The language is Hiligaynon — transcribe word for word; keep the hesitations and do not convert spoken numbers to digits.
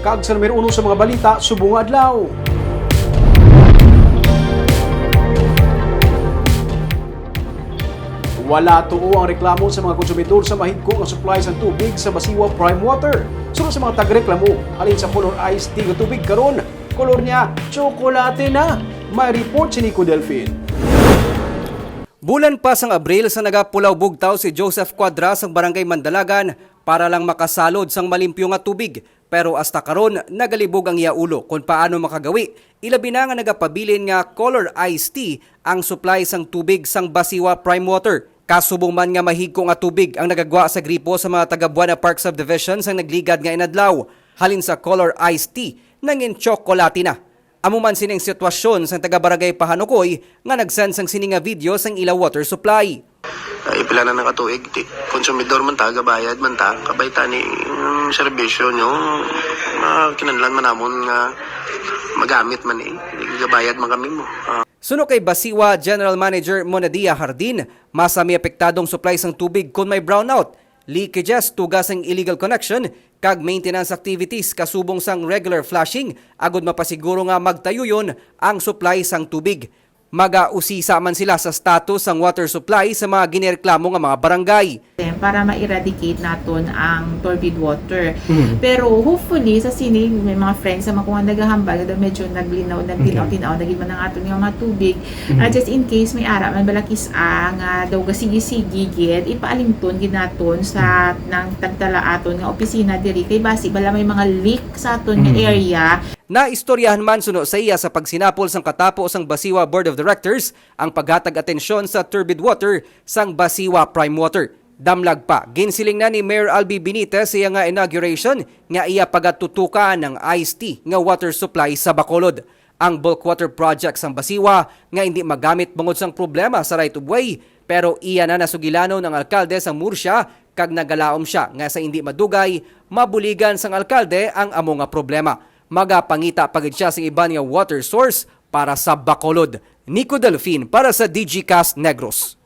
Kag sa numero uno sa mga balita subong nga adlaw. Wala tuo ang reklamo sa mga konsumidor sa mahigko nga supply sang tubig sa Basiwa Prime Water. Suno sa mga tagreklamo, halin sa color iced tea nga tubig karon, kolor niya tsokolate na. May report si Nico Delfin. Bulan pa sang Abril sa nagapulaw bugtaw si Joseph Cuadra sang Barangay Mandalagan para lang makasalod sang malimpyo nga tubig, pero hasta karon nagalibog ang iya ulo kon paano makagawi, ilabi na nga nagapabilin nga color iced tea ang supply sang tubig sang Basiwa Prime Water. Kasubong man nga mahigko nga tubig ang nagagwa sa gripo sa mga taga Buena Park Subdivision sang nagligad nga inadlaw, halin sa color iced tea nangin tsokolate na. Amo man sining sitwasyon sang taga-barangay Pahanukoy nga nag-send sang sini nga video sang ila water supply. Ay, pila na nakatuig, ti, konsumidor man ta, gabayad man ta, kabay ta ni ang serbisyo nyo, ah, kinahanglan man namon nga magamit man eh, gabayad man kami mo. Ah. Suno kay Basiwa General Manager Monadia Hardin, masami apektadong supply sang tubig kon may brownout, leakages, tuga sang illegal connection, kag maintenance activities kasubong sang regular flushing agod mapasiguro nga magtayuyon ang supply sang tubig. Magausisa man sila sa status sang water supply sa mga ginireklamo nga mga barangay. Para ma-eradicate naton ang turbid water. Pero hopefully sa sini may mga friends sa mga nagahambal nga daw medyo naglinaw, naglinaw-tinaw na gid man ang aton nga mga tubig. Ah, just in case may ara man balakis-a nga daw gasigi-sige gid, ipaalimton gid naton sa nang tagtala aton nga opisina diri kay basi bala may mga leak sa aton nga area. Naistoryahan man suno sa iya sa pagsinapol sang katapo sang Basiwa Board of Directors ang paghatag atensyon sa turbid water sang Basiwa Prime Water. Damlag pa, ginsiling na ni Mayor Albi Benitez sa iya nga inauguration nga iya pagatutukan ang iced tea nga water supply sa Bacolod. Ang bulk water project sang Basiwa nga hindi magamit bangod sang problema sa right of way, pero iya na nasugilanon ang alkalde sang Murcia kag nagalaom siya nga sa hindi madugay mabuligan sang alkalde ang amo nga problema. Magapangita pa gid siya sa iban nga water source para sa Bacolod. Nico Delfin para sa Digicast Negros.